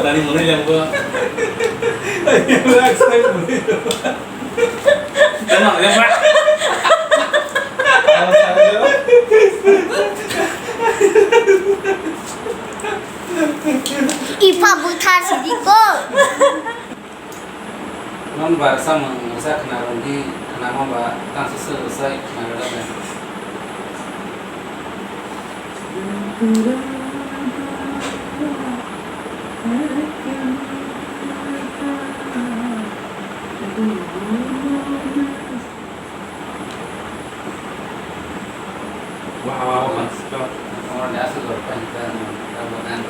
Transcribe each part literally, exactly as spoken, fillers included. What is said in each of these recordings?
Tani mwnwi lengbo. Tama lengba. Ipha buthar sidi ko. Non bar samung sa khna rwdi, khna ma ba tang sa sa sai khna rwda bai. Wow, wow, wow. Oro de aswk rok paikha, abo ang.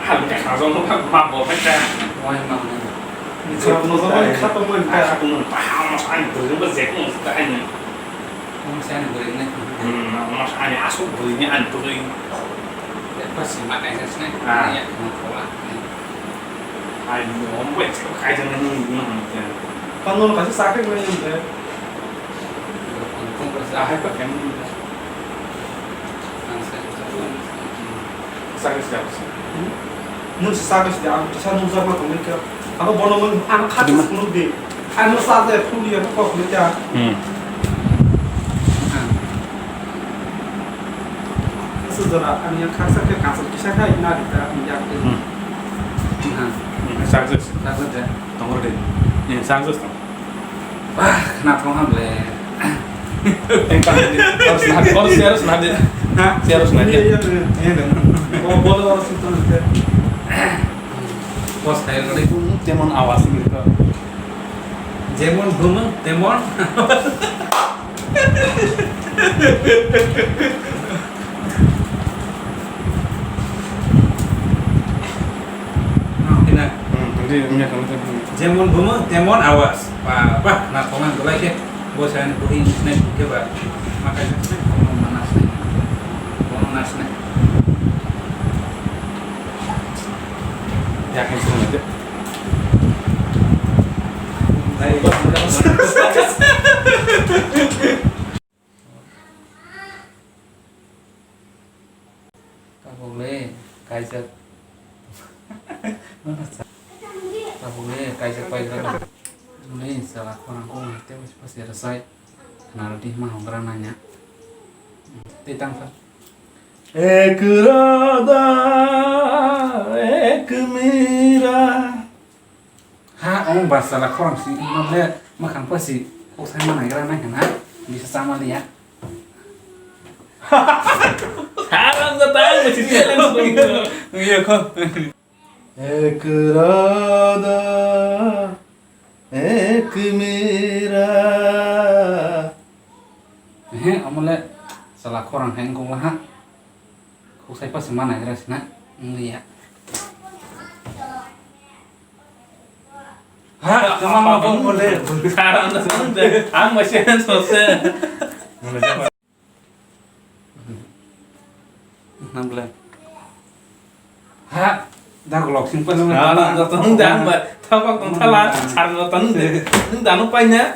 Hal khe khajak no ma bo paikha. Wai ma ma. Ni sa no sa ma kha to mo ta. Kha to mo ta. Ha, ma sa ni to mo je ko ta ni. Mo sa ni buri ni. Hmm, ma sa ni aswk buri ni an buri. Pas ma kai sa ni. Ah. Ya, mo ko la. Ai, mo bai chak kai jang nang nang nang. Tang nang kaisa sakhe nang nang. Sakhe pa kem. Sakhe sakhe. Nung sakhe sakhe ang sa nung sa ma tong ke. Abo bono mang ang khat phunuk di. Ano sa de phunuk ya ko phunuk ya. Hmm. Aswk jora ang yang khaksa khe kansel kisa khai na di ta ang yak. Hmm. Sakhe. Sakhe de. Tongor de. Ni sakhe. Wah, khna thong ham le. Oro sna, oro sna, oro sna de. Ha? Oro sna de. Iya, iya, iya. Bo-, bolo oro sna de. Bos khai rwdi. Temon awas ni to. Jemon bumung, temon. Nang khe na? Hmm, tongdi, wngya khe, hmm. Jemon bumung, temon awas. Ba, ba, na thongna dulai khe. Bo sai ni buri ni sinai khe ba. Ma kai sinai, kono ma na sinai. Kono na sinai. Ya khe sinai de. Dai. Tabukle kaijak. Tabukle kaijak paijak. Mune sala khorang kong te pas pas ya rasai. Khna rwdi ma hongra nanya. Te tang sa. Ek rada, ek mera. Ha, omo bus chala khorang si, wngma le mwkhang pasi, kok sai ma naigra nai hwna, bisa chama liya. Haram jata, ang mesti challenge dong. Iya, kok. Ek rada, ek mera. He, omo le chala khorang hai wngkok la ha. Kok sai pasi ma naigra sina, wng liya. Ha, tama ma bong bole. Ang masih sose. Nang bole. Ha, dak lok sing pa nang. Tong dang ba, tabak tong thala, sar no tong de. Nang dano pai na.